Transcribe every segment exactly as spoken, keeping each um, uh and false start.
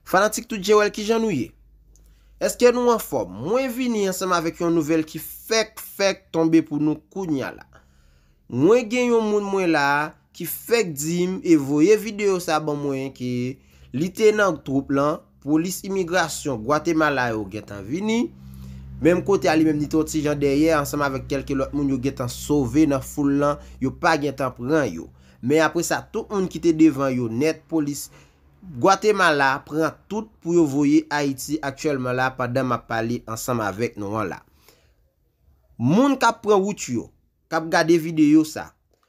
Fanatik Tout Jewèl, kijan nou ye? Èske nou anfòm? Mwen vini ansanm avèk yon nouvèl ki fèk fèk tonbe pou nou kounya la. Mwen gen yon moun mwen la ki fèk di m e voye videyo sa ban mwen ke li te nan twoup lan, polis imigrasyon Gwatemala yo gentan vini. Menm kote a li menm li te yon ti jan dèyè ansanm avèk kèlke lòt moun yo gentan sove nan foul lan, yo pa gentan pran yo. Men apre sa, tout moun ki te devan yo nèt, polis Gwatemala pran tout pou yo voye Ayiti aktyèlman la pandan m ap pale ansanm avèk nou an la. Moun k ap pran wout yo, k ap gade videyo sa,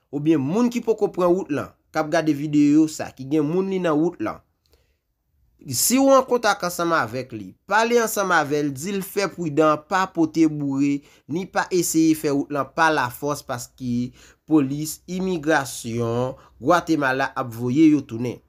oubyen moun ki poko pran wout lan, k ap gade videyo sa, ki gen moun li nan wout lan, si w an kontak ansanm avèk li, pale ansanm avè l, di l fè pridan, pa pote boure, ni pa eseye fè wout lan pa lafòs paske polis imigrasyon Gwatemala ap voye yo tounen.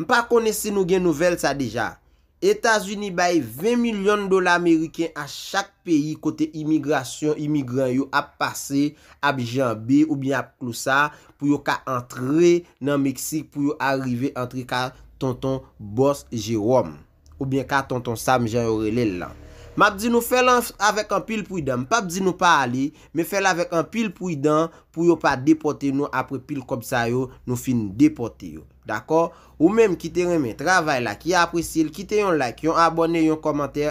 M pa konnen si nou gen nouvèl sa deja. Etazini bay ven milyon dola ameriken a chak peyi kote imigrasyon imigran yo ap pase, ap janbe oubyen ap klousa pou yo ka antre nan Meksik, pou yo arive antre ka tonton bòs Jewòm, oubyen ka tonton Sam jan yo rele l lan. M ap di nou fè l an- avèk anpil pridan. M p ap di nou pa ale, men fè l avèk anpil pridan pou yo pa depòte nou apre pil kòb sa yo nou fin depòte yo. Dakò? Ou menm ki te renmen travay la, ki apresye l, kite yon like, yon abòne, yon kòmantè.